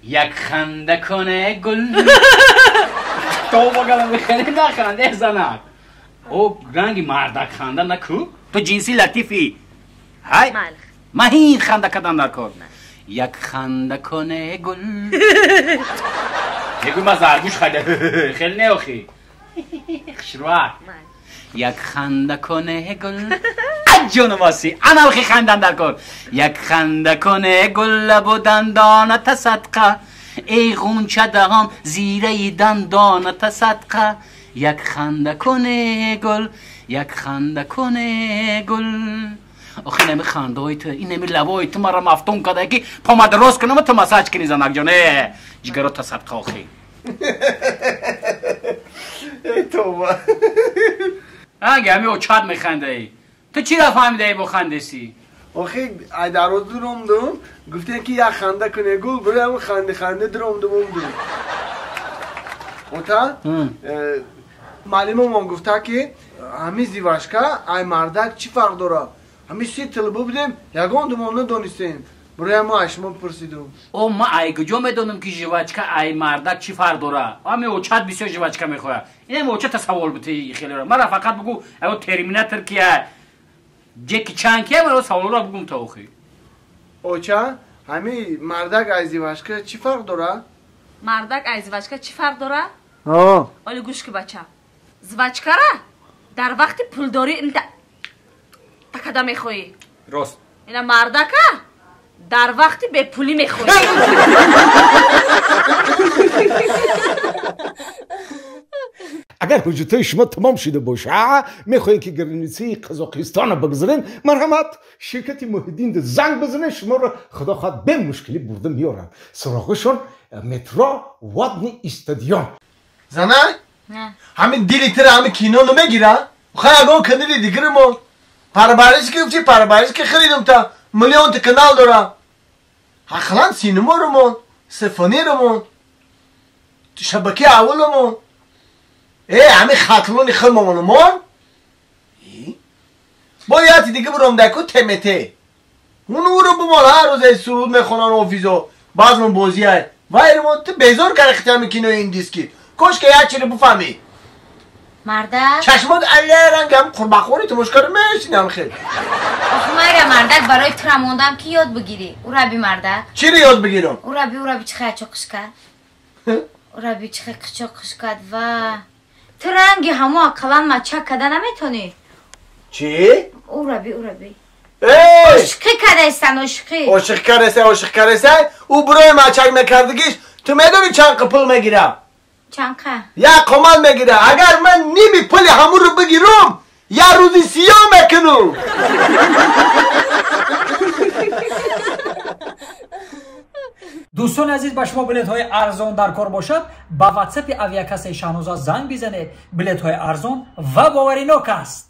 Як ханда куне гул. То багалам хеле наханде занак. О ранги мардак ханда наку. Ту ҷинси латифӣ. Ҳай? Маҳин ханда кадан дар кор. Як ханда куне гул. Мегӯй ма заргӯш хайда. Хеле не охи. Хушрӯак. Як ханда куне гул. Ҷону васи, ана охи хандан дар кор. Як ханда куне гул лабу дандоната садқа. Эй ғунча даҳон зираи дандоната садқа. Як ханда куне гул, як ханда куне гул. Охи инами хандаҳои ту, инами лабои ту маро мафтун када ки помада рост кунам ту массаж кунӣ занак ҷон. Э, ҷигарота садқа охи. Эй тоба. Анги ҳами очат механдаӣ. Ту чӣ ра фаҳмидаӣ бо хандесӣ? Охи ай дароз дуромдум, гуфтем ки як ханда куне гул, барои ханди ханди дуромдум омдум. Ота, маълимомон гуфта ки ҳами зивашка ай мардак чӣ фарқ дора? Ҳами се тилбу будем, ягон думон надонистем. Барои мо ай шумо пурсидум. О, ма ай куҷо медонам ки жвачка ай мардак чӣ фарқ дора? Ҳами очат бисёр жвачка мехоҳад. Инам очата савол бути хелера. Мара фақат бугу, аё терминатор кия? Ҷеки Чан кия? Мара саволро бугум то охи. Оча, ҳами мардак ай зивашка чӣ фарқ дора? Мардак ай зивашка чӣ фарқ дора? О. Оли гӯш ки бача. Звачкара дар вақти пулдорӣ инта такада мехоҳӣ. Рост. Ина мардака дар вақти бепулӣ мехоҳӣ. Агар ҳуҷҷатҳои шумо тамом шуда боша, мехоҳем ки границаи Қазоқистонро бигзарем, марҳамат, ширкати Муҳиддин занг бизанед, шуморо худо хоҳад бемушкилӣ бурда меоранд. Суроғашон метро Водни стадион. Зана? Ҳамин дили тира ҳамин кино намегира? Хай ягон канали дигарамон. Парвариш ки гуфти, парвариш ки харидум та миллионта канал дора. Ақлан синемаромон, симфониромон, шабакаи авваломон. Э, ҳамин хатлони хилмомонамон. Бо яти дига буром даку ТМТ. Уну уро бумон ҳар рӯз суруд мехонан офизо, баъзмон бозиай. Вайрамон ту безор карди хити ҳамин кинои индиски. Кош ки як чиро бифаҳмӣ. Мардак? Чашмот алла ранг ҳам қурбақхӯри томошкаро мешинам хел. Охи майра мардак барои тура мондам ки ёд бигирӣ. Ураби мардак. Чиро ёд бигирам? Ураби, ураби чӣ хай чоқиш кард? Ураби чӣ хай чоқиш кард ва ту ранги ҳамо ақаллан мачак карда наметонӣ? Чӣ? Ураби, ураби. Эй! Ошиқӣ кардаистан, ошиқӣ. Ошиқ кардаистай, ошиқ кардаистай. Ӯ барои мачак мекардагиш, ту медонӣ чанд қа пул мегирам? Чанд қа? Як қомат мегирам. Агар ман ними пули ҳамонро бигирам, як рӯзи сиёҳ мекунам. Дӯстони азиз, ба шумо билетҳои арзон дар кор бошад, ба ватсапи авиакассаи Шаҳноза занг бизанед. Билетҳои арзон ва боваринок аст.